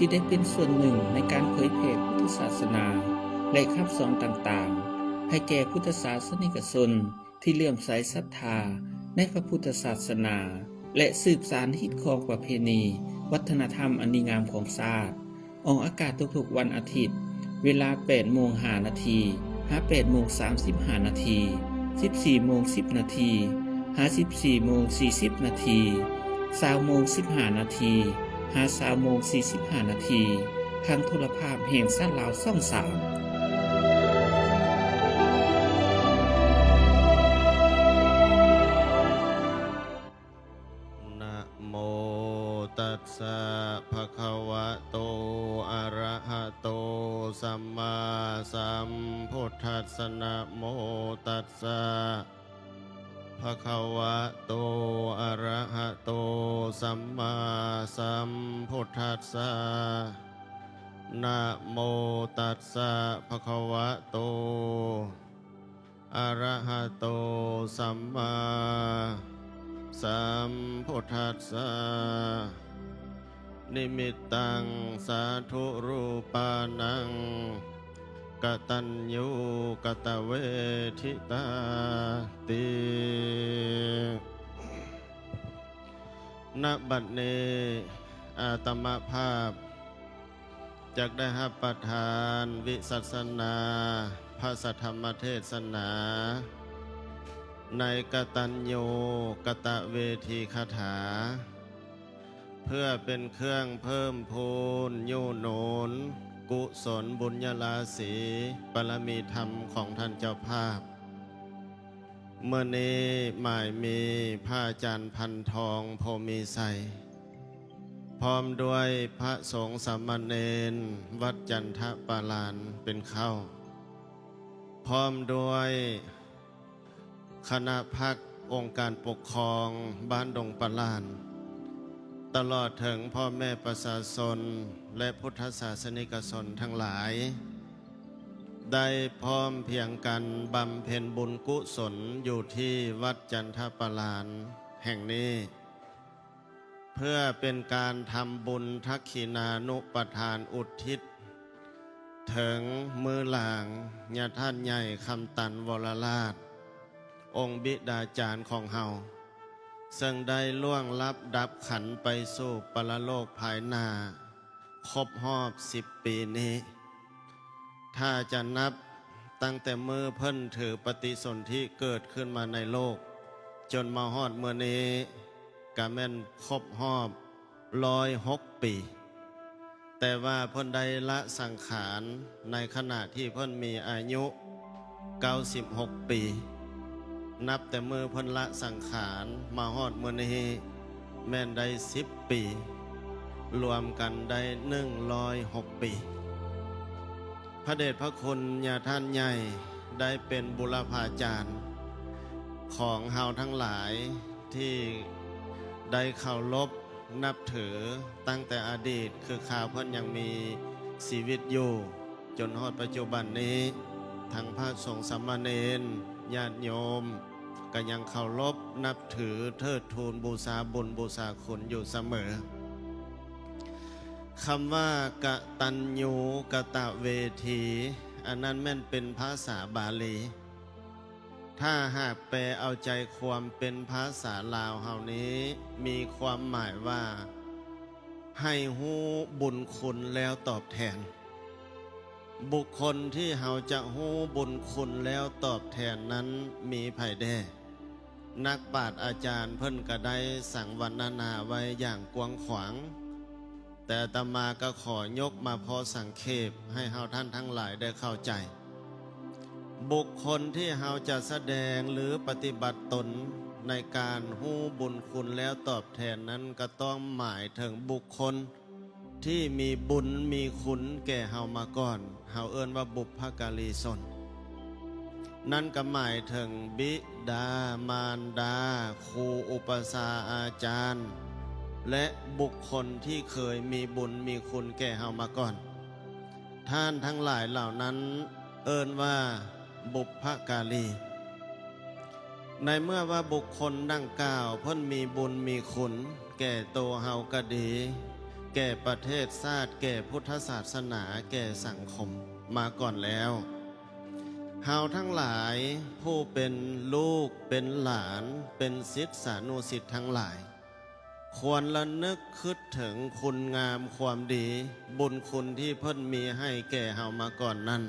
ທີ່ໄດ້ເປັນສ່ວນໜຶ່ງໃນການເຜີຍແຜ່ພຸດທະສາສະໜາ ແລະ ຄຳສອນຕ່າງໆ ໃຫ້ແກ່ພຸດທະສາສະນິກະຊົນທີ່ເຫຼື້ອມໃສສັດທາໃນພະພຸດທະສາສະໜາ ແລະ ສືບສານຮີດຄອງປະເພນີ ວັດທະນະທຳອັນດີງາມຂອງຊາດ. ອອກອາກາດທຸກໆວັນອາທິດ ເວລາແປດໂມງຫ້ານາທີ ຫາແປດໂມງສາມສິບຫ້ານາທີ, ສິບສີ່ໂມງສິບນາທີ ຫາສິບສີ່ໂມງສີ່ສິບນາທີ, ຊາວໂມງສິບຫ້ານາທີ ຫາຊາວໂມງສີ່ສິບຫ້ານາທີ ທາງໂທລະພາບແຫ່ງຊາດລາວຊ່ອງສາມ. ນະໂມຕັດສະ ພະຄະວະໂຕ ອະຣະຫະໂຕ ສຳມາສຳພຸດທັດສະ. ນະໂມຕັດສະ ພະຄະວະໂຕ ອະຣະຫະໂຕ ສຳມາສຳພຸດທັດສະ. ນະໂມຕັດສະ ພະຄະວະໂຕ ອະຣະຫະໂຕ ສຳມາສຳພຸດທັດສະ. ນິມິດຕັງ ສາທຸຣູປານັງ ກະຕັນຍູ ກະຕະເວທິຕາຕິ. ນະບັດນີ້ ອາດຕະມະພາບ ຈັກໄດ້ຮັບປະທານວິສັດສະນາພະສັດທຳມະເທດສະໜາ ໃນກະຕັນຍູກະຕະເວທີຄາຖາ ເພື່ອເປັນເຄື່ອງເພີ່ມພູນຍູ້ໜູນກຸສົນບຸນຍະລາສີບາລະມີທຳຂອງທ່ານເຈົ້າພາບ. ມື້ນີ້ໝາຍມີພະອາຈານພັນທອງ ໂພມີໄຊ ພ້ອມດ້ວຍພະສົງສາມະເນນວັດຈັນທະປາລານເປັນເຄົ້າ, ພ້ອມດ້ວຍຄະນະພັກອົງການປົກຄອງບ້ານດົງປາລານ, ຕະຫຼອດເຖິງພໍ່ແມ່ປະຊາຊົນ ແລະ ພຸດທະສາສະນິກະຊົນທັງຫຼາຍ ໄດ້ພ້ອມພຽງກັນບຳເພັນບຸນກຸສົນຢູ່ທີ່ວັດຈັນທະປາລານແຫ່ງນີ້ ເພື່ອເປັນການທຳບຸນທັກຂິນານຸປະທານອຸທິດເຖິງມືຫຼາງຍາທ່ານໃຫຍ່ຄຳຕັນ ວໍລະລາດ ອົງບິດາຈານຂອງເຮົາ ເຊິ່ງໄດ້ລ່ວງລັບດັບຂັນໄປສູ່ປະລະໂລກພາຍໜ້າ ຄົບຮອບສິບປີນີ້, ຖ້າຈະນັບຕັ້ງແຕ່ມື້ເພິ່ນຖືປະຕິສົນທິເກີດຂຶ້ນມາໃນໂລກ ຈົນມາຮອດມື້ນີ້ ກະແມ່ນຄົບຮອບຮ້ອຍຫົກປີ. ແຕ່ວ່າເພິ່ນໄດ້ລະສັງຂານໃນຂະນະທີ່ເພິ່ນມີອາຍຸເກົ້າສິບຫົກປີ. ນັບແຕ່ມື້ເພິ່ນລະສັງຂານມາຮອດມື້ນີ້ ແມ່ນໄດ້ສິບປີ, ລວມກັນໄດ້ໜຶ່ງຮ້ອຍຫົກປີ. ພະເດດພະຄຸນຍາທ່ານໃຫຍ່ໄດ້ເປັນບຸລະພາຈານຂອງເຮົາທັງຫຼາຍທີ່ໄດ້ເຄົາລົບ ນັບຖືຕັ້ງແຕ່ອະດີດ ຄືຄາວເພິ່ນຍັງມີຊີວິດຢູ່ ຈົນຮອດປັດຈຸບັນນີ້, ທັງພະສົງສາມະເນນ ຍາດໂຍມ ກໍຍັງເຄົາລົບນັບຖືເທີດທູນບູຊາບຸນບູຊາຄຸນຢູ່ສະເໝີ. ຄຳວ່າກະຕັນຍູກະຕະເວທີ ອັນນັ້ນແມ່ນເປັນພາສາບາລີ. ຖ້າຫາກແປເອົາໃຈຄວາມເປັນພາສາລາວເຮົານີ້ ມີຄວາມໝາຍວ່າ ໃຫ້ຮູ້ບຸນຄຸນແລ້ວຕອບແທນ. ບຸກຄົນທີ່ເຮົາຈະຮູ້ບຸນຄຸນແລ້ວຕອບແທນນັ້ນມີໃຜແດ່? ນັກປາດອາຈານເພິ່ນກະໄດ້ສັງວັນນະນາໄວ້ຢ່າງກວ້າງຂວາງ, ແຕ່ອາດຕະມາກໍຂໍຍົກມາພໍສັງເຂບໃຫ້ເຮົາທ່ານທັງຫຼາຍໄດ້ເຂົ້າໃຈ. ບຸກຄົນທີ່ເຮົາຈະສະແດງ ຫຼື ປະຕິບັດຕົນໃນການຮູ້ບຸນຄຸນແລ້ວຕອບແທນນັ້ນ ກໍຕ້ອງໝາຍເຖິງບຸກຄົນທີ່ມີບຸນມີຄຸນແກ່ເຮົາມາກ່ອນ, ເຮົາເອີ້ນວ່າບຸບພະກາລີຊົນ. ນັ້ນກໍໝາຍເຖິງບິດາ, ມານດາ, ຄູອຸປະຊາອາຈານ ແລະ ບຸກຄົນທີ່ເຄີຍມີບຸນມີຄຸນແກ່ເຮົາມາກ່ອນ. ທ່ານທັງຫຼາຍເຫຼົ່ານັ້ນເອີ້ນວ່າບຸບພະກາລີ. ໃນເມື່ອວ່າບຸກຄົນດັ່ງກ່າວເພິ່ນມີບຸນມີຄຸນແກ່ໂຕເຮົາກໍດີ, ແກ່ປະເທດຊາດ, ແກ່ພຸດທະສາສະໜາ, ແກ່ສັງຄົມມາກ່ອນແລ້ວ. ເຮົາທັງຫຼາຍຜູ້ເປັນລູກເປັນຫຼານ, ເປັນສິດສານຸສິດທັງຫຼາຍ ຄວນລະນຶກຄິດເຖິງຄຸນງາມຄວາມດີ, ບຸນຄຸນທີ່ເພິ່ນມີໃຫ້ແກ່ເຮົາມາກ່ອນນັ້ນ,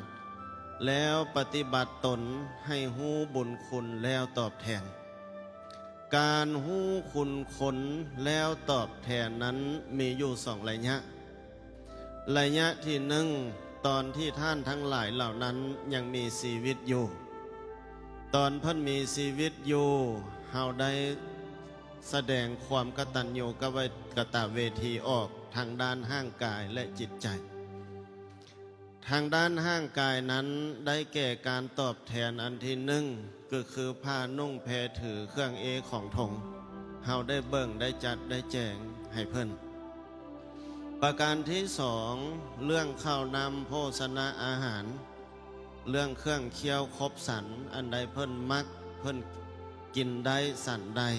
ແລ້ວປະຕິບັດຕົນໃຫ້ຮູ້ບຸນຄຸນແລ້ວຕອບແທນ. ການຮູ້ຄຸນຄົນແລ້ວຕອບແທນນັ້ນມີຢູ່ສອງໄລຍະ. ໄລຍະທີໜຶ່ງ, ຕອນທີ່ທ່ານທັງຫຼາຍເຫຼົ່ານັ້ນຍັງມີຊີວິດຢູ່. ຕອນເພິ່ນມີຊີວິດຢູ່, ເຮົາໄດ້ສະແດງຄວາມກະຕັນຍູກະເວ ກະຕະເວທີອອກທາງດ້ານຮ່າງກາຍ ແລະ ຈິດໃຈ. ທາງດ້ານຮ່າງກາຍນັ້ນໄດ້ແກ່ການຕອບແທນອັນທີໜຶ່ງ, ກໍຄືຜ້ານຸ່ງແພຖືເຄື່ອງເອຂອງຖົງ, ເຮົາໄດ້ເບິ່ງ, ໄດ້ຈັດ, ໄດ້ແຈງໃຫ້ເພິ່ນ. ປະການທີສອງ, ເລື່ອງເຂົ້ານ້ຳໂພຊະນະອາຫານ, ເລື່ອງເຄື່ອງຄ້ຽວຄົບສັນ, ອັນໃດເພິ່ນມັກ, ເພິ່ນກິນໄດ້, ສັນໄດ້,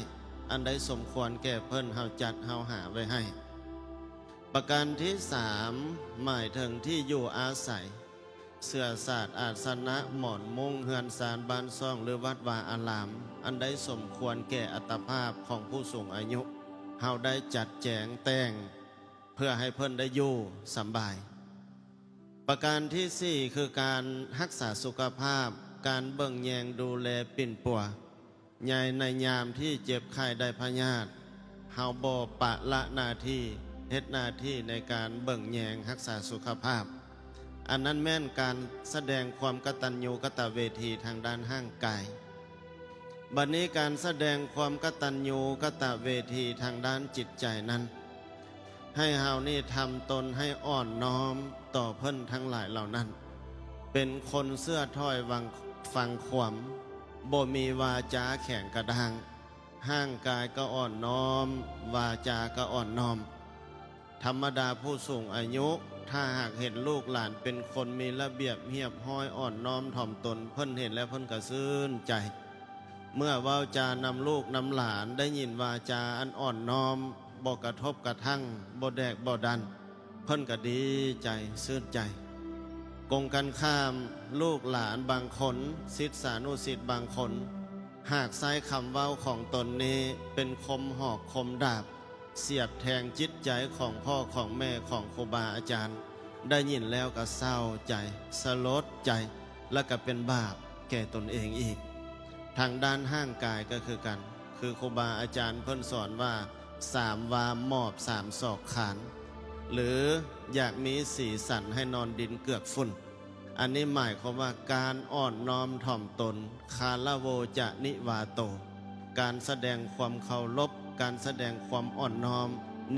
ອັນໃດສົມຄວນແກ່ເພິ່ນ, ເຮົາຈັດ, ເຮົາຫາໄວ້ໃຫ້. ປະການທີສາມ ໝາຍເຖິງທີ່ຢູ່ອາໄສ, ເຊື້ອຊາດ, ອາສະນະ, ໝອນມຸ້ງ, ເຮືອນຊານບ້ານຊ່ອງ ຫຼື ວັດວາອາລາມ, ອັນໃດສົມຄວນແກ່ອັດຕະພາບຂອງຜູ້ສູງອາຍຸ, ເຮົາໄດ້ຈັດແຈງແຕ່ງເພື່ອໃຫ້ເພິ່ນໄດ້ຢູ່ສຳບາຍ. ປະການທີສີ່ ຄືການຮັກສາສຸຂະພາບ, ການເບິ່ງແຍງດູແລປິ່ນປົວ. ໃນ ໃນຍາມທີ່ເຈັບໄຂ້ໄດ້ພະຍາດ, ເຮົາບໍ່ປະລະໜ້າທີ່, ເຮັດໜ້າທີ່ໃນການເບິ່ງແຍງຮັກສາສຸຂະພາບ. ອັນນັ້ນແມ່ນການສະແດງຄວາມກະຕັນຍູກະຕະເວທີທາງດ້ານຮ່າງກາຍ. ບັດນີ້ການສະແດງຄວາມກະຕັນຍູກະຕະເວທີທາງດ້ານຈິດໃຈນັ້ນ, ໃຫ້ເຮົານີ້ທຳຕົນໃຫ້ອ່ອນນ້ອມຕໍ່ເພິ່ນທັງຫຼາຍເຫຼົ່ານັ້ນ, ເປັນຄົນເຊື່ອຖ້ອຍວັງ ຟັງຄວາມ, ບໍ່ມີວາຈາແຂງກະດ້າງ, ຮ່າງກາຍກໍອ່ອນນ້ອມ, ວາຈາກໍອ່ອນນ້ອມ. ທຳມະດາຜູ້ສູງອາຍຸ ຖ້າຫາກເຫັນລູກຫຼານເປັນຄົນມີລະບຽບຮຽບຮ້ອຍ, ອ່ອນນ້ອມຖ່ອມຕົນ, ເພິ່ນເຫັນແລ້ວເພິ່ນກໍຊື່ນໃຈ. ເມື່ອເວົ້າຈານຳລູກນຳຫຼານ, ໄດ້ຍິນວາຈາອັນອ່ອນນ້ອມ, ບໍ່ກະທົບກະທັ່ງ, ບໍ່ແດກບໍ່ດັນ, ເພິ່ນກໍດີໃຈ, ຊື່ນໃຈ. ກົງກັນຂ້າມ, ລູກຫຼານບາງຄົນ, ສິດສານຸສິດບາງຄົນ, ຫາກໃຊ້ຄຳເວົ້າຂອງຕົນນີ້ເປັນຄົມຫອກຄົມດາບ, ສຽບແທງຈິດໃຈຂອງພໍ່ຂອງແມ່ຂອງຄູບາອາຈານ, ໄດ້ຍິນແລ້ວກໍເສົ້າໃຈ, ສະຫຼົດໃຈ ແລະ ກໍເປັນບາບແກ່ຕົນເອງອີກ. ທາງດ້ານຮ່າງກາຍກໍຄືກັນ, ຄືຄູບາອາຈານເພິ່ນສອນວ່າ ສາມວາໝອບ ສາມສອກຄານ, ຫຼື ຢາກມີສີສັນໃຫ້ນອນດິນເກືອກຝຸ່ນ. ອັນນີ້ໝາຍຄວາມວ່າການອ່ອນນ້ອມຖ່ອມຕົນ, ຄາລະໂວຈະນິວາໂຕ, ການສະແດງຄວາມເຄົາລົບ, ການສະແດງຄວາມອ່ອນນ້ອມ,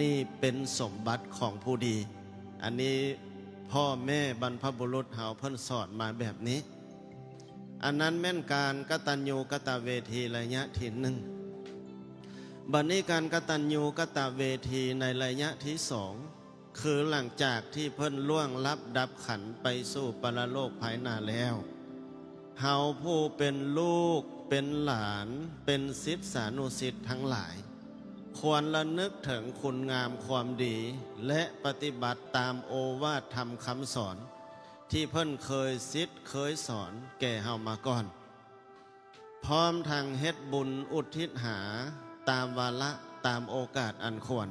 ນີ້ເປັນສົມບັດຂອງຜູ້ດີ. ອັນນີ້ພໍ່ແມ່ບັນພະບຸລຸດເຮົາເພິ່ນສອນມາແບບນີ້. ອັນນັ້ນແມ່ນການກະຕັນຍູກະຕະເວທີໄລຍະທີໜຶ່ງ. ບັດນີ້ການກະຕັນຍູກະຕະເວທີໃນໄລຍະທີສອງ, ຄືຫຼັງຈາກທີ່ເພິ່ນລ່ວງລັບດັບຂັນໄປສູ່ປະລະໂລກພາຍໜ້າແລ້ວ, ເຮົາຜູ້ເປັນລູກເປັນຫຼານ ເປັນສິດສານຸສິດທັງຫຼາຍ ຄວນລະນຶກເຖິງຄຸນງາມຄວາມດີ ແລະ ປະຕິບັດຕາມໂອວາດທຳຄຳສອນທີ່ເພິ່ນເຄີຍສິດເຄີຍສອນແກ່ເຮົາມາກ່ອນ. ພ້ອມທັງເຮັດບຸນອຸທິດຫາຕາມວາລະຕາມໂອກາດອັນຄວນ,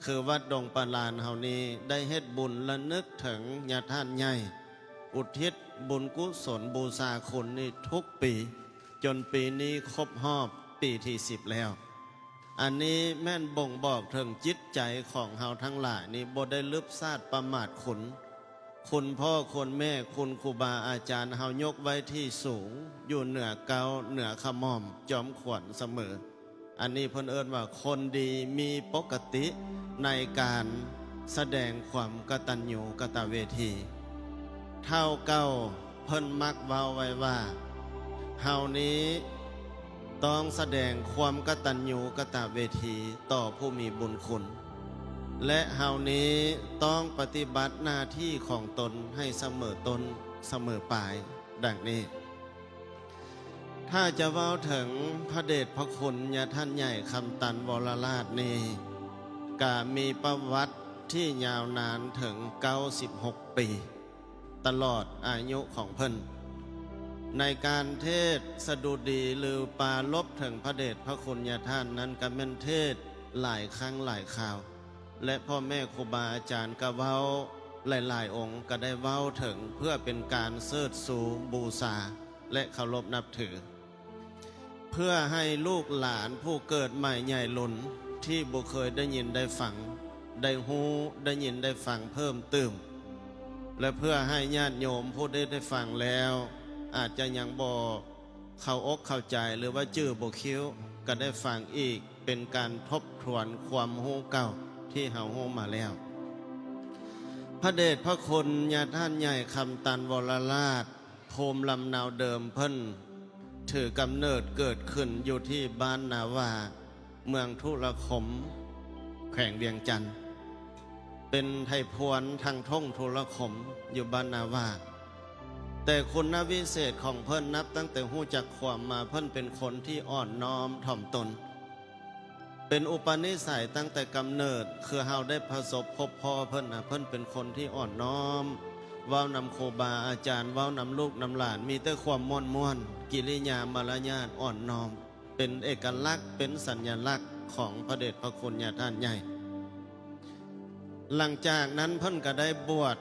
ຄືວັດດົງປາລານເຮົານີ້ໄດ້ເຮັດບຸນລະນຶກເຖິງຍາທ່ານໃຫຍ່, ອຸທິດບຸນກຸສົນບູຊາຄຸນນີ້ທຸກປີ, ຈົນປີນີ້ຄົບຮອບປີທີສິບແລ້ວ. ອັນນີ້ແມ່ນບົ່ງບອກເຖິງຈິດໃຈຂອງເຮົາທັງຫຼາຍນີ້ບໍ່ໄດ້ລຶບຊາດປະໝາດຄຸນ, ຄຸນພໍ່ຄຸນແມ່, ຄຸນຄູບາອາຈານເຮົາຍົກໄວ້ທີ່ສູງ, ຢູ່ເໜືອເກົ້າ, ເໜືອຂະໝ່ອມ, ຈອມຂວັນສະເໝີ. ອັນນີ້ເພິ່ນເອີ້ນວ່າຄົນດີມີປົກກະຕິໃນການສະແດງຄວາມກະຕັນຍູກະຕະເວທີ. ທ້າວເກົ່າເພິ່ນມັກເວົ້າໄວ້ວ່າ, ເຮົານີ້ ຕ້ອງສະແດງຄວາມກະຕັນຍູກະຕະເວທີຕໍ່ຜູ້ມີບຸນຄຸນ ແລະ ເຮົານີ້ຕ້ອງປະຕິບັດໜ້າທີ່ຂອງຕົນໃຫ້ສະເໝີຕົ້ນສະເໝີປາຍ ດັ່ງນີ້. ຖ້າຈະເວົ້າເຖິງພະເດດພະຄຸນຍາທ່ານໃຫຍ່ຄຳຕັນ ວໍລະລາດ ນີ້ ກະມີປະຫວັດ ທີ່ຍາວນານເຖິງເກົ້າສິບຫົກປີ ຕະຫຼອດອາຍຸຂອງເພິ່ນ ໃນການເທດສະດຸດີ ຫຼື ປາລົບເຖິງພະເດດພະຄຸນຍາທ່ານນັ້ນ ກໍແມ່ນເທດຫຼາຍຄັ້ງຫຼາຍຄາວ ແລະ ພໍ່ແມ່ຄູບາອາຈານກໍເວົ້າ ຫຼາຍໆອົງກໍໄດ້ເວົ້າເຖິງ ເພື່ອເປັນການເຊີດຊູບູຊາ ແລະ ເຄົາລົບນັບຖື. ເພື່ອໃຫ້ລູກຫຼານຜູ້ເກີດໃໝ່ໃຫຍ່ລຸນ ທີ່ບໍ່ເຄີຍໄດ້ຍິນໄດ້ຟັງ ໄດ້ຮູ້ໄດ້ຍິນໄດ້ຟັງເພີ່ມຕື່ມ ແລະ ເພື່ອໃຫ້ຍາດໂຍມຜູ້ໄດ້ ໄດ້ຟັງແລ້ວ ອາດຈະຍັງບໍ່ເຂົ້າອົກເຂົ້າໃຈ ຫຼືວ່າຈື່ບໍ່ຄິ້ວ ກໍໄດ້ຟັງອີກ ເປັນການທົບທວນຄວາມຮູ້ເກົ່າທີ່ເຮົາຮູ້ມາແລ້ວ. ພະເດດພະຄຸນຍາທ່ານໃຫຍ່ ຄຳຕັນ ວໍລະລາດ ພູມລຳເນົາເດີມເພິ່ນຖືກຳເນີດເກີດຂຶ້ນຢູ່ທີ່ບ້ານນາຫວ້າ ເມືອງທຸລະຄົມ ແຂວງວຽງຈັນ ເປັນໄທພວນທາງທົ່ງທຸລະຄົມຢູ່ບ້ານນາຫວ້າ. ແຕ່ຄຸນນະວິເສດຂອງເພິ່ນ ນັບຕັ້ງແຕ່ຮູ້ຈັກຄວາມມາ ເພິ່ນເປັນຄົນທີ່ອ່ອນນ້ອມຖ່ອມຕົນ ເປັນອຸປະນິໄສຕັ້ງແຕ່ກຳເນີດ ຄືເຮົາໄດ້ປະສົບພົບພໍ້ເພິ່ນນະ ເພິ່ນເປັນຄົນທີ່ອ່ອນນ້ອມ ເວົ້ານຳຄູບາອາຈານ ເວົ້ານຳລູກນຳຫຼານ ມີແຕ່ຄວາມມ່ວນໆ ກິລິຍາມາລະຍາດອ່ອນນ້ອມ ເປັນເອກະລັກ ເປັນສັນຍະລັກຂອງພະເດດພະຄຸນຍາທ່ານໃຫຍ່. ຫຼັງຈາກນັ້ນເພິ່ນກໍໄດ້ບວດ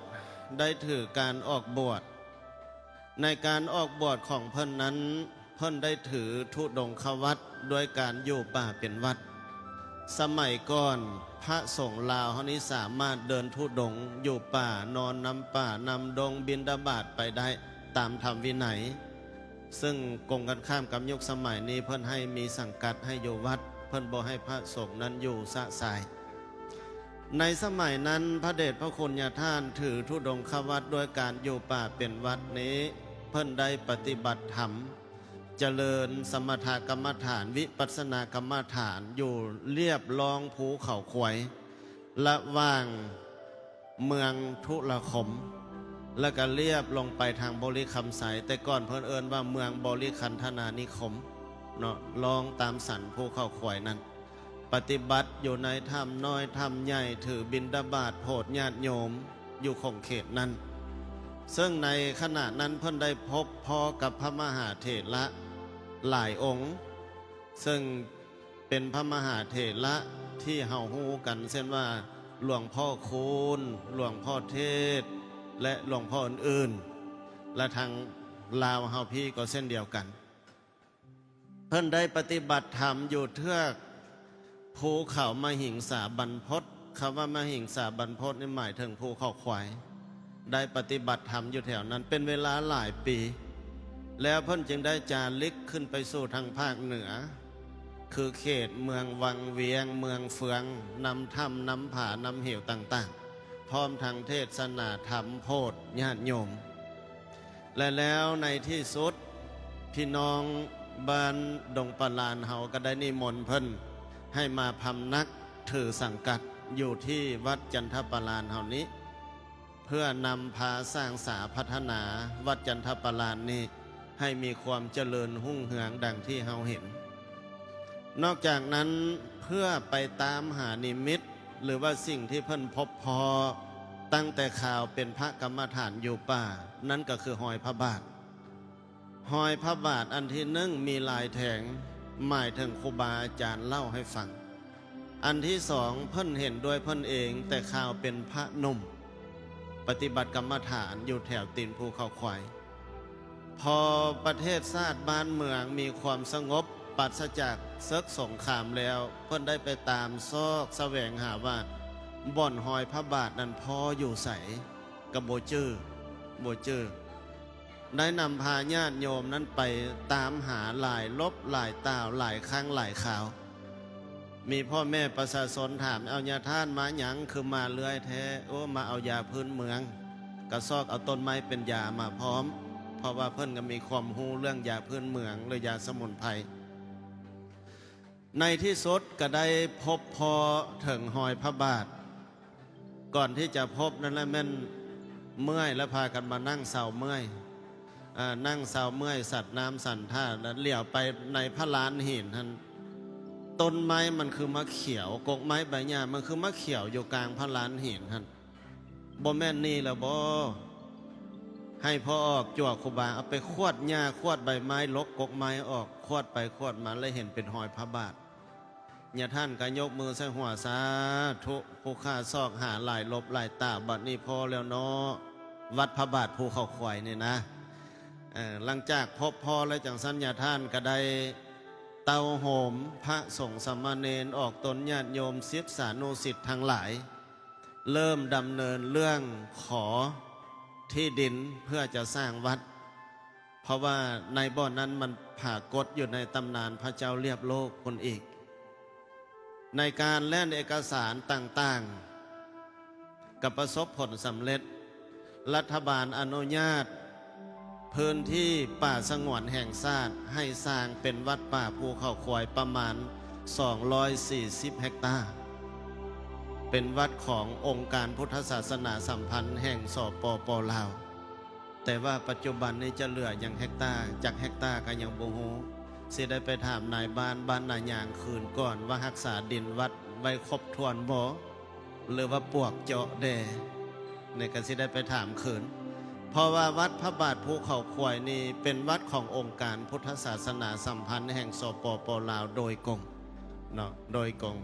ໄດ້ຖືການອອກບວດ. ໃນການອອກບວດຂອງເພິ່ນນັ້ນ ເພິ່ນໄດ້ຖືທຸດົງຄະວັດດ້ວຍການຢູ່ປ່າເປັນວັດ. ສະໄໝກ່ອນ ພະສົງລາວເຮົານີ້ສາມາດເດີນທຸດົງຢູ່ປ່າ ນອນນຳປ່ານຳດົງ ບິນທະບາດໄປໄດ້ຕາມທຳວິໄນ. ເຊິ່ງກົງກັນຂ້າມກັບຍຸກສະໄໝນີ້ ເພິ່ນໃຫ້ມີສັງກັດໃຫ້ຢູ່ວັດ ເພິ່ນບໍ່ໃຫ້ພະສົງນັ້ນຢູ່ຊະຊາຍ. ໃນສະໄໝນັ້ນ ພະເດດພະຄຸນຍາທ່ານຖືທຸດົງຄະວັດດ້ວຍການຢູ່ປ່າເປັນວັດນີ້ ເພິ່ນໄດ້ປະຕິບັດທຳ ຈະເລີນສະມະຖະກຳມະຖານ ວິປັດສະນາກຳມະຖານ ຢູ່ລຽບລອງພູເຂົາຄວາຍ ລະຫວ່າງ ເມືອງທຸລະຄົມ ແລ້ວກະລຽບລົງໄປທາງບໍລິຄຳໄຊ ແຕ່ກ່ອນເພິ່ນເອີ້ນວ່າເມືອງບໍລິຄັນທະນານິຄົມເນາະ ລອງຕາມສັນພູເຂົາຄວາຍນັ້ນ ປະຕິບັດຢູ່ໃນຖ້ຳນ້ອຍຖ້ຳໃຫຍ່ ຖືບິນທະບາດໂຜດຍາດໂຍມຢູ່ຂົງເຂດນັ້ນ. ເຊິ່ງໃນຂະນະນັ້ນເພິ່ນໄດ້ພົບພໍ້ກັບພະມະຫາເຖລະຫຼາຍອົງ ເຊິ່ງ ເປັນພະມະຫາເຖລະທີ່ເຮົາຮູ້ກັນ ເຊັ່ນວ່າ ຫຼວງພໍ່ຄູນ, ຫຼວງພໍ່ເທດ ແລະ ຫຼວງພໍ່ອື່ນໆ ແລະ ທາງລາວເຮົາພີ້ກໍເຊັ່ນດຽວກັນ. ເພິ່ນໄດ້ປະຕິບັດທຳຢູ່ເທືອກພູເຂົາມະຫິງສາບັນພົດ. ຄຳວ່າມະຫິງສາບັນພົດນີ້ໝາຍເຖິງພູເຂົາຄວາຍ. ໄດ້ປະຕິບັດທຳຢູ່ແຖວນັ້ນເປັນເວລາຫຼາຍປີ ແລ້ວເພິ່ນຈຶ່ງໄດ້ຈາລິກຂຶ້ນໄປສູ່ທາງພາກເໜືອ ຄືເຂດເມືອງວັງວຽງ, ເມືອງເຟືອງ, ນຳຖ້ຳ, ນຳຜາ, ນຳເຫວຕ່າງໆ ພ້ອມທັງເທດສະໜາທຳໂຜດຍາດໂຍມ ແລະ ແລ້ວໃນທີ່ສຸດ ພີ່ນ້ອງບ້ານດົງປະລານເຮົາກໍໄດ້ນິມົນເພິ່ນໃຫ້ມາພຳນັກຖືສັງກັດຢູ່ທີ່ວັດຈັນທະປະລານເຮົານີ້ ເພື່ອນຳພາສ້າງສາພັດທະນາວັດຈັນທະປະລານນີ້ໃຫ້ມີຄວາມຈະເລີນຮຸ່ງເຮືອງດັ່ງທີ່ເຮົາເຫັນ. ນອກຈາກນັ້ນ ເພື່ອໄປຕາມຫານິມິດ ຫຼືວ່າສິ່ງທີ່ເພິ່ນພົບພໍ້ຕັ້ງແຕ່ຄາວເປັນພະກຳມະຖານຢູ່ປ່າ ນັ້ນກໍຄືຮອຍພະບາດ. ຮອຍພະບາດອັນທີໜຶ່ງມີລາຍແທງ ໝາຍເຖິງຄູບາອາຈານເລົ່າໃຫ້ຟັງ. ອັນທີສອງ ເພິ່ນເຫັນດ້ວຍເພິ່ນເອງແຕ່ຄາວເປັນພະໜຸ່ມ ປະຕິບັດກຳມະຖານຢູ່ແຖວຕີນພູເຂົາຄວາຍ. ພໍປະເທດຊາດບ້ານເມືອງມີຄວາມສະຫງົບ ປາສະຈາກເສິກສົງຄາມແລ້ວ ເພິ່ນໄດ້ໄປຕາມຊອກສະແຫວງຫາວ່າ ບ່ອນຮອຍພະບາດນັ້ນພໍ້ຢູ່ໃສ ກໍບໍ່ຈື່ ບໍ່ຈື່. ໄດ້ນຳພາຍາດໂຍມນັ້ນໄປຕາມຫາຫຼາຍລົບຫຼາຍຕ່າວ ຫຼາຍຄັ້ງຫຼາຍຄາວ. ມີພໍ່ແມ່ປະຊາຊົນຖາມ ເອົາຍາທ່ານມາຫຍັງ ຄືມາເລື້ອຍແທ້? ໂອ້ ມາເອົາຢາພື້ນເມືອງ. ກະຊອກເອົາຕົ້ນໄມ້ເປັນຢາມາພ້ອມ ເພາະວ່າເພິ່ນກໍມີຄວາມຮູ້ເລື່ອງຢາພື້ນເມືອງ ຫຼື ຢາສະໝຸນໄພ. ໃນທີ່ສຸດກໍໄດ້ພົບພໍ້ເຖິງຮອຍພະບາດ. ກ່ອນທີ່ຈະພົບນັ້ນລະແມ່ນເມື່ອຍ ແລະ ພາກັນມານັ່ງເຊົາເມື່ອຍ ອາ ນັ່ງເຊົາເມື່ອຍ ສັດນ້ຳສັນທ່າ ແລະ ຫຼຽວໄປໃນພະລານຫີນຫັ້ນ ຕົ້ນໄມ້ມັນຄືມາຂຽວ, ກົກໄມ້ໃບຫຍ້າມັນຄືມາຂຽວຢູ່ກາງພະລານຫີນຫັ້ນ. ບໍ່ແມ່ນນີ້ລະບໍ? ໃຫ້ພໍ່ອອກຈົວຄູບາເອົາໄປຂວດຫຍ້າ, ຂວດໃບໄມ້, ລົກກົກໄມ້ອອກ, ຂວດໄປຂວດມາ ແລ້ວເຫັນເປັນຮອຍພະບາດ. ຍາທ່ານກໍຍົກມືໃສ່ຫົວ, ສາທຸ, ຜູ້ຂ້າຊອກຫາຫຼາຍຫຼົບຫຼາຍຕາ, ບັດນີ້ພໍແລ້ວເນາະ, ວັດພະບາດພູເຂົາຄວາຍນີ້ນະ. ເອີ ຫຼັງຈາກພົບພໍແລ້ວຈັ່ງຊັ້ນ, ຍາທ່ານກໍໄດ້ເຕົ້າໂຮມພະສົງສາມະເນນ, ອອກຕົນຍາດໂຍມ, ສິດສານຸສິດທັງຫຼາຍ ເລີ່ມດຳເນີນເລື່ອງຂໍທີ່ດິນເພື່ອຈະສ້າງວັດ, ເພາະວ່າໃນບ່ອນນັ້ນມັນປາກົດຢູ່ໃນຕຳນານພະເຈົ້າລຽບໂລກພຸ້ນອີກ. ໃນການແລ່ນເອກະສານຕ່າງໆ ກໍປະສົບຜົນສຳເລັດ. ລັດຖະບານອະນຸຍາດພື້ນທີ່ປ່າສະຫງວນແຫ່ງຊາດໃຫ້ສ້າງເປັນວັດປ່າພູເຂົາຄວາຍປະມານສອງຮ້ອຍສີ່ສິບເຮັກຕາ, ເປັນວັດຂອງອົງການພຸດທະສາສະໜາສຳພັນແຫ່ງ ສປປ ລາວ. ແຕ່ວ່າປັດຈຸບັນນີ້ຈະເຫຼືອຫຍັງເຮັກຕາ, ຈັກເຮັກຕາກໍຍັງບໍ່ຮູ້. ຊິໄດ້ໄປຖາມນາຍບ້ານບ້ານນາຍາງຄືນກ່ອນວ່າຮັກສາດິນວັດໄວ້ຄົບຖ້ວນບໍ່ ຫຼືວ່າປວກເຈາະແດ່, ນີ້ກໍຊິໄດ້ໄປຖາມຄືນ. ເພາະວ່າວັດພະບາດພູເຂົາຄວາຍນີ້ເປັນວັດຂອງອົງການພຸດທະສາສະໜາສຳພັນແຫ່ງ ສປປ ລາວ ໂດຍກົງເນາະ, ໂດຍກົງ.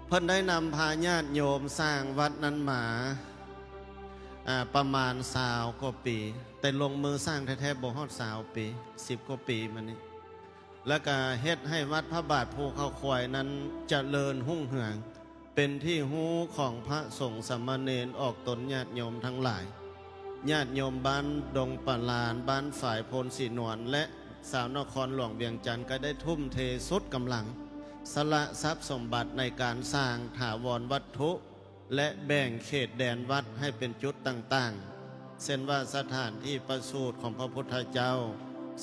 ເພິ່ນໄດ້ນຳພາຍາດໂຍມສ້າງວັດນັ້ນມາ ອ່າ ປະມານຊາວກວ່າປີ, ແຕ່ລົງມືສ້າງແທ້ໆບໍ່ຮອດຊາວປີ, ສິບກວ່າປີມານີ້. ແລ້ວກະເຮັດໃຫ້ວັດພະບາດພູເຂົາຄວາຍນັ້ນຈະເລີນຮຸ່ງເຮືອງ, ເປັນທີ່ຮູ້ຂອງພະສົງສາມະເນນ, ອອກຕົນຍາດໂຍມທັງຫຼາຍ. ຍາດໂຍມບ້ານດົງປະລານ, ບ້ານຝາຍ, ໂພນສີນວນ ແລະ ຊາວນະຄອນຫຼວງວຽງຈັນ ກໍໄດ້ທຸ່ມເທສຸດກຳລັງ, ສະຫຼະຊັບສົມບັດໃນການສ້າງຖາວອນວັດຖຸ ແລະ ແບ່ງເຂດແດນວັດໃຫ້ເປັນຈຸດຕ່າງໆ ເຊັ່ນວ່າ ສະຖານທີ່ປະສູດຂອງພະພຸດທະເຈົ້າ,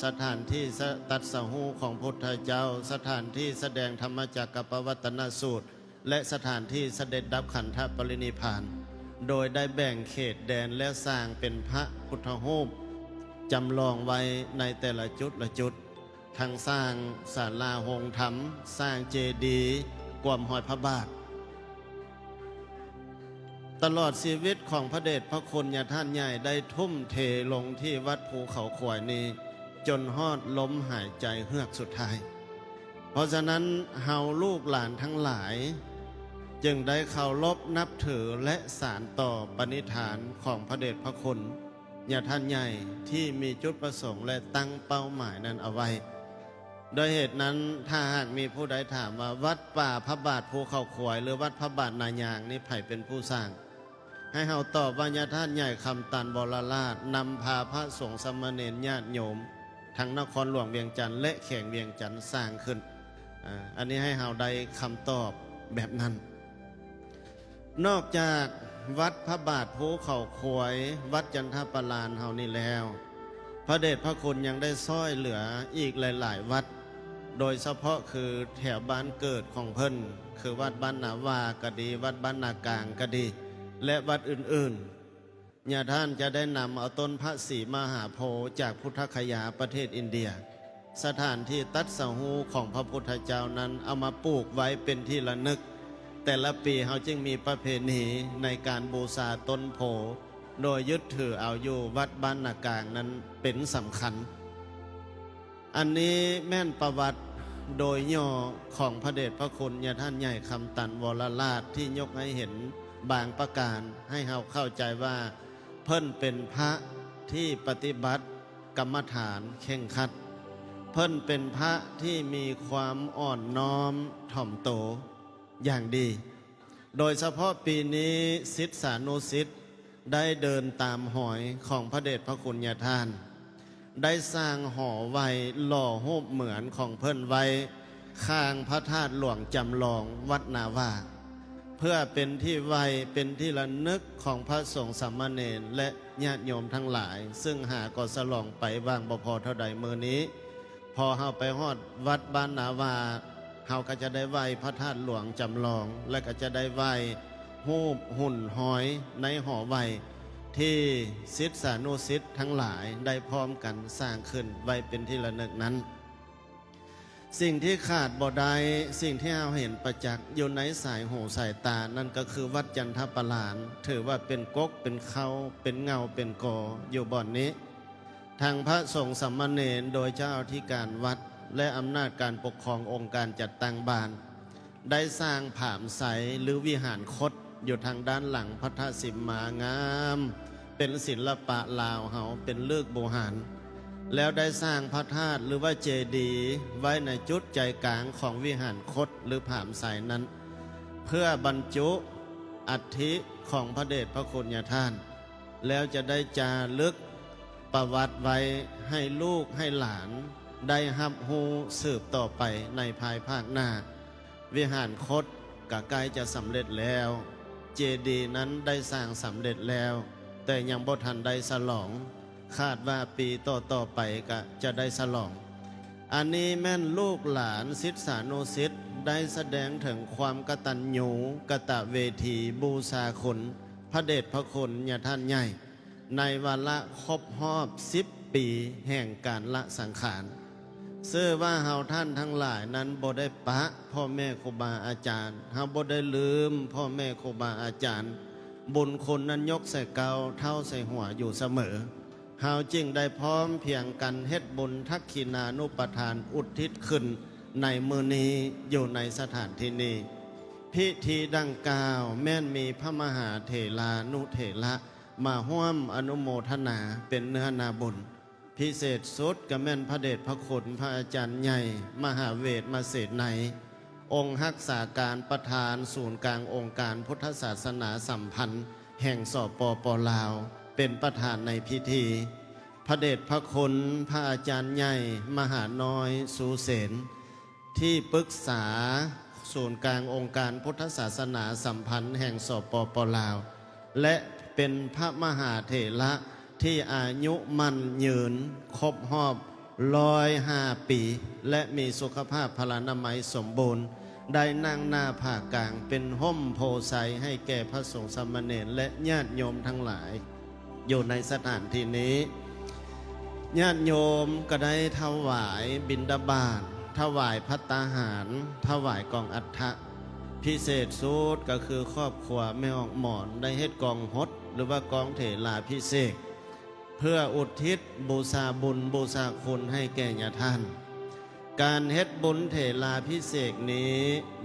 ສະຖານທີ່ສະ ຕັດສະຮູ້ຂອງພຸດທະເຈົ້າ, ສະຖານທີ່ສະແດງທຳມະຈັກກະປະວັດຕະນະສູດ ແລະ ສະຖານທີ່ສະເດັດດັບຂັນທະປະລິນິບພານ, ໂດຍໄດ້ແບ່ງເຂດແດນ ແລະ ສ້າງເປັນພະພຸດທະຮູບຈຳລອງໄວ້ໃນແຕ່ລະຈຸດລະຈຸດ. ທັງສ້າງສາລາໂຮງທຳ, ສ້າງເຈດີ, ກວມຮອຍພະບາດ. ຕະຫຼອດຊີວິດຂອງພະເດດພະຄຸນຍາທ່ານໃຫຍ່ໄດ້ທຸ່ມເທລົງທີ່ວັດພູເຂົາຄວາຍນີ້ ຈົນຮອດລົມຫາຍໃຈເຮືອກສຸດທ້າຍ. ເພາະສະນັ້ນ, ເຮົາລູກຫຼານທັງຫຼາຍຈຶ່ງໄດ້ເຄົາລົບນັບຖື ແລະ ສານຕໍ່ປະນິທານຂອງພະເດດພະຄຸນ ຍາທ່ານໃຫຍ່ທີ່ມີຈຸດປະສົງ ແລະ ຕັ້ງເປົ້າໝາຍນັ້ນເອົາໄວ້. ດ້ວຍເຫດນັ້ນ, ຖ້າຫາກມີຜູ້ໃດຖາມວ່າ ວັດປ່າພະບາດພູເຂົາຄວາຍ ຫຼື ວັດພະບາດນາຍາງນີ້ໃຜເປັນຜູ້ສ້າງ? ໃຫ້ເຮົາຕອບວ່າ ຍາທ່ານໃຫຍ່ຄຳຕັນ ວໍລະລາດ ນຳພາພະສົງສາມະເນນຍາດໂຍມ ທັງນະຄອນຫຼວງວຽງຈັນ ແລະ ແຂວງວຽງຈັນສ້າງຂຶ້ນ. ອາ ອັນນີ້ໃຫ້ເຮົາໄດ້ຄຳຕອບແບບນັ້ນ. ນອກຈາກວັດພະບາດພູເຂົາຄວາຍ, ວັດຈັນທະປະລານເຮົານີ້ແລ້ວ, ພະເດດພະຄຸນຍັງໄດ້ຊ່ອຍເຫຼືອອີກຫຼາຍໆວັດ, ໂດຍສະເພາະຄືແຖວບ້ານເກີດຂອງເພິ່ນ, ຄືວັດບ້ານນາຫວ້າກໍດີ, ວັດບ້ານນາກາງກໍດີ ແລະ ວັດອື່ນໆ. ຍາທ່ານຈະໄດ້ນຳເອົາຕົ້ນພະສີມະຫາໂພຈາກພຸດທະຄະຍາປະເທດອິນເດຍ, ສະຖານທີ່ຕັດສະຮູ້ຂອງພະພຸດທະເຈົ້ານັ້ນ ເອົາມາປູກໄວ້ເປັນທີ່ລະນຶກ. ແຕ່ລະປີເຮົາຈຶ່ງມີປະເພນີໃນການບູຊາຕົ້ນໂພ, ໂດຍຍຶດຖືເອົາຢູ່ວັດບ້ານນາກາງນັ້ນເປັນສຳຄັນ. ອັນນີ້ແມ່ນປະຫວັດໂດຍຫຍໍ້ຂອງພະເດດພະຄຸນຍາທ່ານໃຫຍ່ຄຳຕັນ ວໍລະລາດ ທີ່ຍົກໃຫ້ເຫັນບາງປະການ ໃຫ້ເຮົາເຂົ້າໃຈວ່າ ເພິ່ນເປັນພະທີ່ປະຕິບັດກຳມະຖານເຄັ່ງຄັດ, ເພິ່ນເປັນພະທີ່ມີຄວາມອ່ອນນ້ອມຖ່ອມໂຕຢ່າງດີ. ໂດຍສະເພາະປີນີ້ ສິດສານຸສິດໄດ້ເດີນຕາມຮອຍຂອງພະເດດພະຄຸນຍາທ່ານ, ໄດ້ສ້າງຫໍໄຫວ້ຫຼໍ່ຮູບເໝືອນຂອງເພິ່ນໄວ້ຂ້າງພະທາດຫຼວງຈຳລອງວັດນາຫວ້າ, ເພື່ອເປັນທີ່ໄຫວ້ ເປັນທີ່ລະນຶກຂອງພະສົງສາມະເນນ ແລະ ຍາດໂຍມທັງຫຼາຍ, ຊຶ່ງຫາກໍສະຫຼອງໄປຫວ່າງບໍ່ພໍເທົ່າໃດມື້ນີ້. ພໍເຮົາໄປຮອດວັດບ້ານນາຫວ້າ, ເຮົາກໍຈະໄດ້ໄຫວ້ພະທາດຫຼວງຈຳລອງ ແລະ ກໍຈະໄດ້ໄຫວ້ຮູບຫຸ່ນຮອຍໃນຫໍໄຫວ້ ທີ່ສິດສານຸສິດທັງຫຼາຍໄດ້ພ້ອມກັນສ້າງຂຶ້ນໄວ້ເປັນທີ່ລະນຶກນັ້ນ. ສິ່ງທີ່ຂາດບໍ່ໄດ້, ສິ່ງທີ່ເຮົາເຫັນປະຈັກຢູ່ໃນສາຍຫູສາຍຕາ, ນັ້ນກໍຄືວັດຈັນທະປະລານ, ຖືວ່າເປັນກົກເປັນເຄົ້າ, ເປັນເງົາເປັນກໍຢູ່ບ່ອນນີ້. ທັງພະສົງສາມະເນນ, ໂດຍເຈົ້າອະທິການວັດ ແລະ ອຳນາດການປົກຄອງອົງການຈັດຕັ້ງບ້ານ ໄດ້ສ້າງຜາມໄຊ ຫຼື ວິຫານຄົດ ຢູ່ທາງດ້ານຫຼັງພັດທະສິມມາງາມ ເປັນສິລະປະລາວເຮົາ ເປັນລຶກບູຮານ, ແລ້ວໄດ້ສ້າງພະທາດ ຫຼືວ່າເຈດີ ໄວ້ໃນຈຸດໃຈກາງຂອງວິຫານຄົດ ຫຼື ຜາມໄຊນັ້ນ ເພື່ອບັນຈຸອັດຖິຂອງພະເດດພະຄຸນຍາທ່ານ, ແລ້ວຈະໄດ້ຈາລຶກປະຫວັດໄວ້ໃຫ້ລູກໃຫ້ຫຼານໄດ້ຮັບຮູ້ສືບຕໍ່ໄປໃນພາຍພາກໜ້າ. ວິຫານຄົດກະໃກ້ຈະສຳເລັດແລ້ວ, ເຈດີນັ້ນໄດ້ສ້າງສຳເລັດແລ້ວ, ແຕ່ຍັງບໍ່ທັນໄດ້ສະຫຼອງ, ຄາດວ່າປີຕໍ່ໆໄປກະຈະໄດ້ສະຫຼອງ. ອັນນີ້ແມ່ນລູກຫຼານສິດສານຸສິດໄດ້ສະແດງເຖິງຄວາມກະຕັນຍູກະຕະເວທີ ບູຊາຄຸນພະເດດພະຄຸນຍາທ່ານໃຫຍ່ ໃນວາລະຄົບຮອບສິບປີແຫ່ງການລະສັງຂານ. ຊື່ວ່າເຮົາທ່ານທັງຫຼາຍນັ້ນບໍ່ໄດ້ປະພໍ່ແມ່ຄູບາອາຈານ, ເຮົາບໍ່ໄດ້ລືມພໍ່ແມ່ຄູບາອາຈານ, ບຸນຄຸນນັ້ນຍົກໃສ່ເກົ້າ, ເທົ້າໃສ່ຫົວຢູ່ສະເໝີ. ເຮົາຈຶ່ງໄດ້ພ້ອມພຽງກັນເຮັດບຸນທັກຂິນານຸປະທານອຸທິດຂຶ້ນໃນມື້ນີ້ ຢູ່ໃນສະຖານທີ່ນີ້. ພິທີດັ່ງກ່າວແມ່ນມີພະມະຫາເຖລານຸເຖລະ ມາຮ່ວມອະນຸໂມທະນາເປັນເນື້ອນາບຸນ. ພິເສດສຸດກໍແມ່ນພະເດດພະຄຸນພະອາຈານໃຫຍ່ ມະຫາເວດມະເສນໄນ ອົງຮັກສາການປະທານສູນກາງອົງການພຸດທະສາສະໜາສຳພັນແຫ່ງ ສປປ ລາວ ເປັນປະທານໃນພິທີ, ພະເດດພະຄຸນພະອາຈານໃຫຍ່ ມະຫານ້ອຍ ຊູເສນ ທີ່ປຶກສາສູນກາງອົງການພຸດທະສາສະໜາສຳພັນແຫ່ງ ສປປ ລາວ ແລະ ເປັນພະມະຫາເຖລະທີ່ອາຍຸໝັ້ນຍືນຄົບຮອບຮ້ອຍຫ້າປີ ແລະ ມີສຸຂະພາບພະລານາໄມສົມບູນ, ໄດ້ນັ່ງໜ້າຜາກາງເປັນຮົ່ມໂພໄຊໃຫ້ແກ່ພະສົງສາມະເນນ ແລະ ຍາດໂຍມທັງຫຼາຍ. ຢູ່ໃນສະຖານທີ່ນີ້ ຍາດໂຍມກໍໄດ້ຖວາຍບິນທະບາດ, ຖວາຍພັດຕາຫານ, ຖວາຍກອງອັດຖະ. ພິເສດສຸດກໍຄືຄອບຄົວແມ່ອອກໝອນໄດ້ເຮັດກອງຫົດ ຫຼືວ່າກອງເຖລາພິເສກ ເພື່ອອຸທິດບູຊາບຸນບູຊາຄຸນໃຫ້ແກ່ຍາທ່ານ. ການເຮັດບຸນເຖລາພິເສກນີ້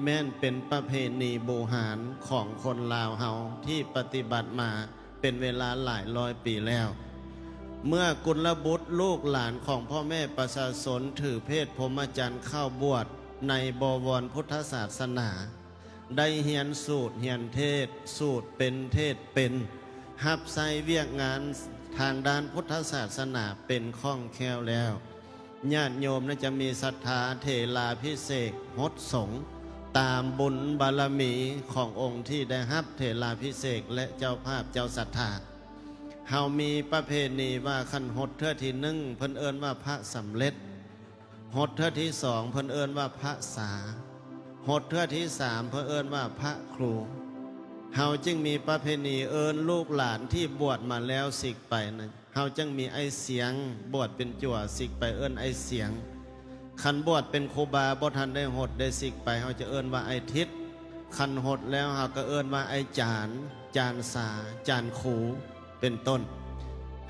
ແມ່ນເປັນປະເພນີບູຮານຂອງຄົນລາວເຮົາທີ່ປະຕິບັດມາ ເປັນເວລາຫຼາຍຮ້ອຍປີແລ້ວ. ເມື່ອກຸນລະບຸດລູກຫຼານຂອງພໍ່ແມ່ປະຊາຊົນຖືເພດພົມມະຈັນເຂົ້າບວດໃນບໍວອນພຸດທະສາສະໜາ, ໄດ້ຮຽນສູດຮຽນເທດ, ສູດເປັນເທດເປັນ, ຮັບໃຊ້ວຽກງານທາງດ້ານພຸດທະສາສະໜາເປັນຄ່ອງແຄ້ວແລ້ວ, ຍາດໂຍມນັ້ນຈະມີສັດທາເຖລາພິເສກຫົດສົງ ຕາມບຸນບາລະມີຂອງອົງທີ່ໄດ້ຮັບເຖລາພິເສກ ແລະ ເຈົ້າພາບເຈົ້າສັດທາ. ເຮົາມີປະເພນີວ່າ ຄັນຫົດເທື່ອທີໜຶ່ງ ເພິ່ນເອີ້ນວ່າພະສຳເລັດ, ຫົດເທື່ອທີສອງ ເພິ່ນເອີ້ນວ່າພະສາ, ຫົດເທື່ອທີສາມ ເພິ່ນເອີ້ນວ່າພະຄູ. ເຮົາຈຶ່ງມີປະເພນີເອີ້ນລູກຫຼານທີ່ບວດມາແລ້ວສິກໄປນັ້ນ ເຮົາຈຶ່ງມີອ້າຍສຽງ, ບວດເປັນຈົວສິກໄປເອີ້ນອ້າຍສຽງ. ຄັນບວດເປັນຄູບາບໍ່ທັນໄດ້ຫົດໄດ້ສິກໄປ ເຮົາຈະເອີ້ນວ່າອ້າຍທິດ, ຄັນຫົດແລ້ວເຮົາກໍເອີ້ນວ່າອ້າຍຈານ, ຈານສາ, ຈານຄູ ເປັນຕົ້ນ.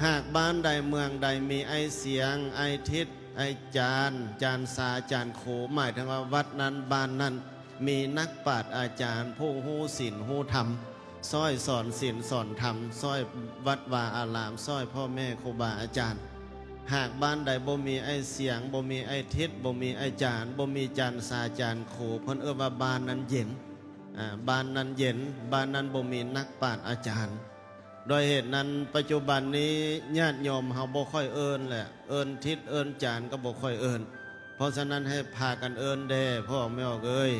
ຫາກບ້ານໃດເມືອງໃດມີອ້າຍສຽງ, ອ້າຍທິດ, ອ້າຍຈານ, ຈານສາ, ຈານຄູ ໝາຍເຖິງວ່າວັດນັ້ນ ບ້ານນັ້ນ ມີນັກປາດອາຈານຜູ້ຮູ້ສິນຮູ້ທຳ ຊ່ອຍສອນສິນສອນທຳ, ຊ່ອຍວັດວາອາລາມ, ຊ່ອຍພໍ່ແມ່ຄູບາອາຈານ. ຫາກບ້ານໃດບໍ່ມີອ້າຍສຽງ, ບໍ່ມີອ້າຍທິດ, ບໍ່ມີອາຈານ, ບໍ່ມີຈານສາຈານຄູ, ເພິ່ນເອີ້ນວ່າບ້ານນັ້ນເຢັນ, ອາ, ບ້ານນັ້ນເຢັນ, ບ້ານນັ້ນບໍ່ມີນັກປາດອາຈານ. ດ້ວຍເຫດນັ້ນ, ປັດຈຸບັນນີ້ຍາດໂຍມເຮົາບໍ່ຄ່ອຍເອີ້ນແຫຼະ, ເອີ້ນທິດເອີ້ນຈານກໍບໍ່ຄ່ອຍເອີ້ນ. ເພາະສະນັ້ນໃຫ້ພາກັນເອີ້ນແດ່ ພໍ່ແມ່ອອກເອີຍ.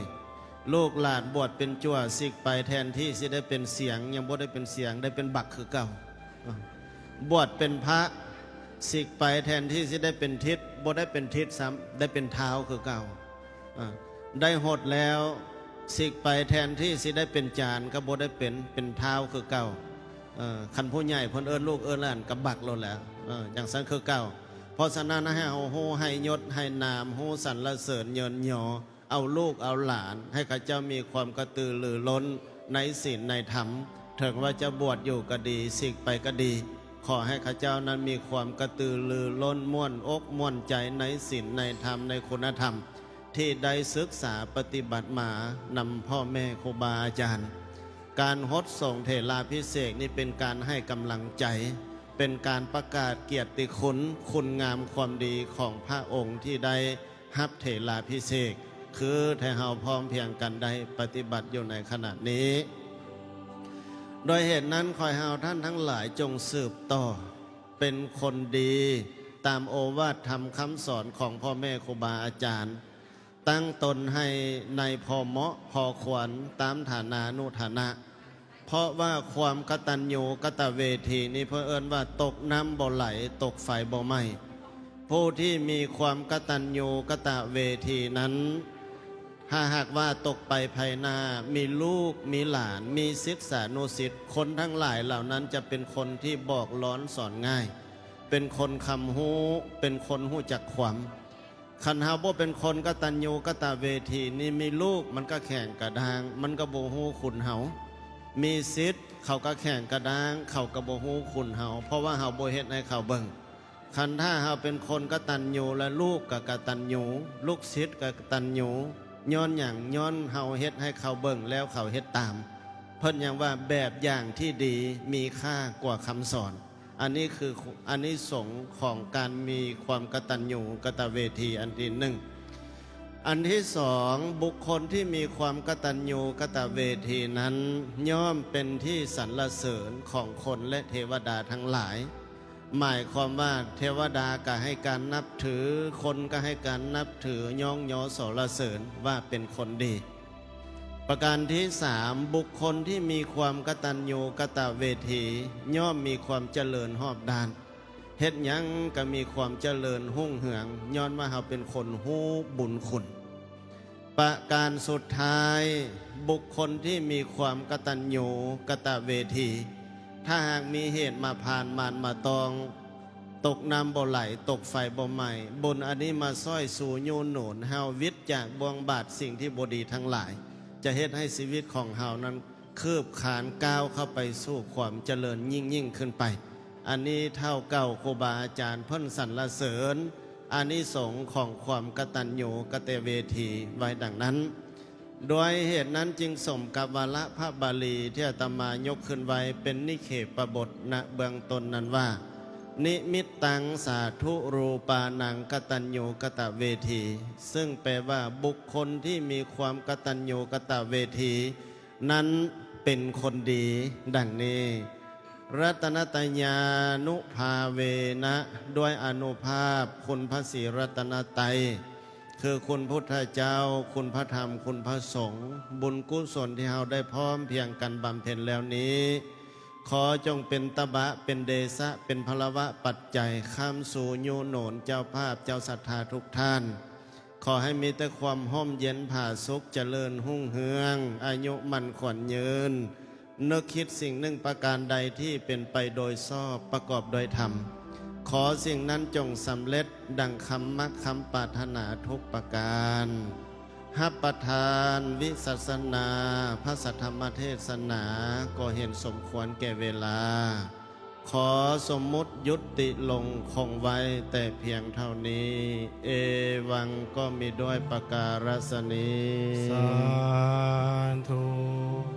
ລູກຫຼານບວດເປັນຈົວສິກໄປ ແທນທີ່ຊິໄດ້ເປັນສຽງ ຍັງບໍ່ໄດ້ເປັນສຽງ ໄດ້ເປັນບັກຄືເກົ່າ. ບວດເປັນພະສິກໄປ ແທນທີ່ຊິໄດ້ເປັນທິດ ບໍ່ໄດ້ເປັນທິດຊ້ຳ ໄດ້ເປັນທ້າວຄືເກົ່າ. ໄດ້ຫົດແລ້ວສິກໄປ ແທນທີ່ຊິໄດ້ເປັນຈານ ກໍບໍ່ໄດ້ເປັນ ເປັນທ້າວຄືເກົ່າ. ເອີ ຄັນຜູ້ໃຫຍ່ເພິ່ນເອີ້ນລູກເອີ້ນຫຼານກໍບັກໂລດແຫຼະ ເອີ ຈັ່ງຊັ້ນຄືເກົ່າ. ເພາະສະນັ້ນ ໃຫ້ເຮົາຮູ້ໃຫ້ຍົດໃຫ້ນາມ ຮູ້ສັນລະເສີນເຍີນຍໍ ເອົາລູກເອົາຫຼານ ໃຫ້ເຂົາເຈົ້າມີຄວາມກະຕືລືລົ້ນໃນສິນໃນທຳ. ເຖິງວ່າຈະບວດຢູ່ກໍດີ ສິກໄປກໍດີ ຂໍໃຫ້ເຂົາເຈົ້ານັ້ນມີຄວາມກະຕືລືລົ້ນ ມ່ວນອົກມ່ວນໃຈໃນສິນໃນທຳ ໃນຄຸນນະທຳ ທີ່ໄດ້ສຶກສາປະຕິບັດມານຳພໍ່ແມ່ຄູບາອາຈານ. ການຫົດສົງເຖລາພິເສກນີ້ເປັນການໃຫ້ກຳລັງໃຈ, ເປັນການປະກາດກຽດຕິຄຸນ, ຄຸນງາມຄວາມດີຂອງພະອົງທີ່ໄດ້ຮັບເຖລາພິເສກ, ຄືທີ່ເຮົາພ້ອມພຽງກັນໄດ້ປະຕິບັດຢູ່ໃນຂະນະນີ້. ໂດຍເຫດນັ້ນ ຂໍໃຫ້ເຮົາທ່ານທັງຫຼາຍຈົ່ງສືບຕໍ່ເປັນຄົນດີ ຕາມໂອວາດທຳຄຳສອນຂອງພໍ່ແມ່ຄູບາອາຈານ. ຕັ້ງຕົນໃຫ້ໃນພໍເໝາະພໍຄວນຕາມຖານານຸຖານະ. ເພາະວ່າຄວາມກະຕັນຍູກະຕະເວທີນີ້ ເພິ່ນເອີ້ນວ່າຕົກນ້ຳບໍ່ໄຫຼ ຕົກໄຟບໍ່ໄໝ້. ຜູ້ທີ່ມີຄວາມກະຕັນຍູກະຕະເວທີນັ້ນ ຖ້າຫາກວ່າຕົກໄປພາຍໜ້າ ມີລູກມີຫຼານ ມີສິດສານຸສິດ ຄົນທັງຫຼາຍເຫຼົ່ານັ້ນຈະເປັນຄົນທີ່ບອກລອນສອນງ່າຍ ເປັນຄົນຄຳຮູ້ ເປັນຄົນຮູ້ຈັກຄວາມ. ຄັນເຮົາບໍ່ເປັນຄົນກະຕັນຍູກະຕະເວທີນີ້ ມີລູກມັນກະແຂງກະດ້າງ ມັນກະບໍ່ຮູ້ຄຸນເຮົາ, ມີສິດເຂົາກະແຂງກະດ້າງ ເຂົາກະບໍ່ຮູ້ຄຸນເຮົາ ເພາະວ່າເຮົາບໍ່ເຮັດໃຫ້ເຂົາເບິ່ງ. ຄັນຖ້າເຮົາເປັນຄົນກະຕັນຍູ ແລະ ລູກກະກະຕັນຍູ ລູກສິດກະກະຕັນຍູ ຍ້ອນຫຍັງ? ຍ້ອນເຮົາເຮັດໃຫ້ເຂົາເບິ່ງແລ້ວເຂົາເຮັດຕາມ. ເພິ່ນຍັງວ່າແບບຢ່າງທີ່ດີມີຄ່າກວ່າຄຳສອນ. ອັນນີ້ຄືອານິສົງຂອງການມີຄວາມກະຕັນຍູກະຕະເວທີອັນທີໜຶ່ງ. ອັນທີສອງ ບຸກຄົນທີ່ມີຄວາມກະຕັນຍູກະຕະເວທີນັ້ນ ຍ່ອມເປັນທີ່ສັນລະເສີນຂອງຄົນ ແລະ ເທວະດາທັງຫຼາຍ. ໝາຍຄວາມວ່າເທວະດາກະໃຫ້ການນັບຖື, ຄົນກະໃຫ້ການນັບຖື, ຍ້ອງຍໍ, ສັນລະເສີນວ່າເປັນຄົນດີ. ປະການທີສາມ ບຸກຄົນທີ່ມີຄວາມກະຕັນຍູກະຕະເວທີ ຍ່ອມມີຄວາມຈະເລີນຮອບດ້ານ, ເຮັດຫຍັງກະມີຄວາມຈະເລີນຮຸ່ງເຮືອງ ຍ້ອນວ່າເຮົາເປັນຄົນຮູ້ບຸນຄຸນ. ປະການສຸດທ້າຍ ບຸກຄົນທີ່ມີຄວາມກະຕັນຍູກະຕະເວທີ ຖ້າຫາກມີເຫດມາຜ່ານມານມາຕ້ອງ ຕົກນ້ຳບໍ່ໄຫຼ ຕົກໄຟບໍ່ໄໝ້ ບຸນອັນນີ້ມາຊ່ອຍຊູຍູ້ໜູນເຮົາ ວິດຈາກບ່ວງບາດສິ່ງທີ່ບໍ່ດີທັງຫຼາຍ ຈະເຮັດໃຫ້ຊີວິດຂອງເຮົານັ້ນຄືບຄານກ້າວເຂົ້າໄປສູ່ຄວາມຈະເລີນຍິ່ງໆຂຶ້ນໄປ. ອັນນີ້ທ້າວເກົ່າຄູບາອາຈານເພິ່ນສັນລະເສີນອານິສົງຂອງຄວາມກະຕັນຍູກະຕະເວທີໄວ້ດັ່ງນັ້ນ. ດ້ວຍເຫດນັ້ນຈຶ່ງສົມກັບວາລະພະບາລີທີ່ອາດຕະມາຍົກຂຶ້ນໄວ້ເປັນນິເຂປະບົດນະເບື້ອງຕົ້ນນັ້ນວ່າ ນິມິດຕັງສາທຸຮູປານັງກະຕັນຍູກະຕະເວທີ ຊຶ່ງແປວ່າບຸກຄົນທີ່ມີຄວາມກະຕັນຍູກະຕະເວທີນັ້ນເປັນຄົນດີດັ່ງນີ້. ລັດຕະນະຕະຍານຸພາເວນະ ດ້ວຍອານຸພາບຄຸນພະສີລັດຕະນະໄຕ ຄືຄຸນພຸດທະເຈົ້າ, ຄຸນພະທຳ, ຄຸນພະສົງ, ບຸນກຸສົນທີ່ເຮົາໄດ້ພ້ອມພຽງກັນບຳເພັນແລ້ວນີ້ ຂໍຈົ່ງເປັນຕະບະ, ເປັນເດຊະ, ເປັນພະລະວະປັດໄຈ ຄ້ຳຊູຍູ້ໜູນເຈົ້າພາບເຈົ້າສັດທາທຸກທ່ານ. ຂໍໃຫ້ມີແຕ່ຄວາມຮົ່ມເຢັນຜາສຸກ, ຈະເລີນຮຸ່ງເຮືອງ, ອາຍຸໝັ້ນຂວັນຍືນ, ນຶກຄິດສິ່ງໜຶ່ງປະການໃດທີ່ເປັນໄປໂດຍຊອບ ປະກອບດ້ວຍທຳ ຂໍສິ່ງນັ້ນຈົ່ງສຳເລັດດັ່ງຄຳມັກຄຳປາດຖະໜາທຸກປະການ. ຮັບປະທານວິສັດສະນາ ພະສັດທຳມະເທດສະໜາ ກໍເຫັນສົມຄວນແກ່ເວລາ ຂໍສົມມຸດຍຸດຕິລົງຄົງໄວ້ແຕ່ພຽງເທົ່ານີ້. ເອວັງ ກໍມີດ້ວຍປະກາລະສະນີ້. ສາທຸ.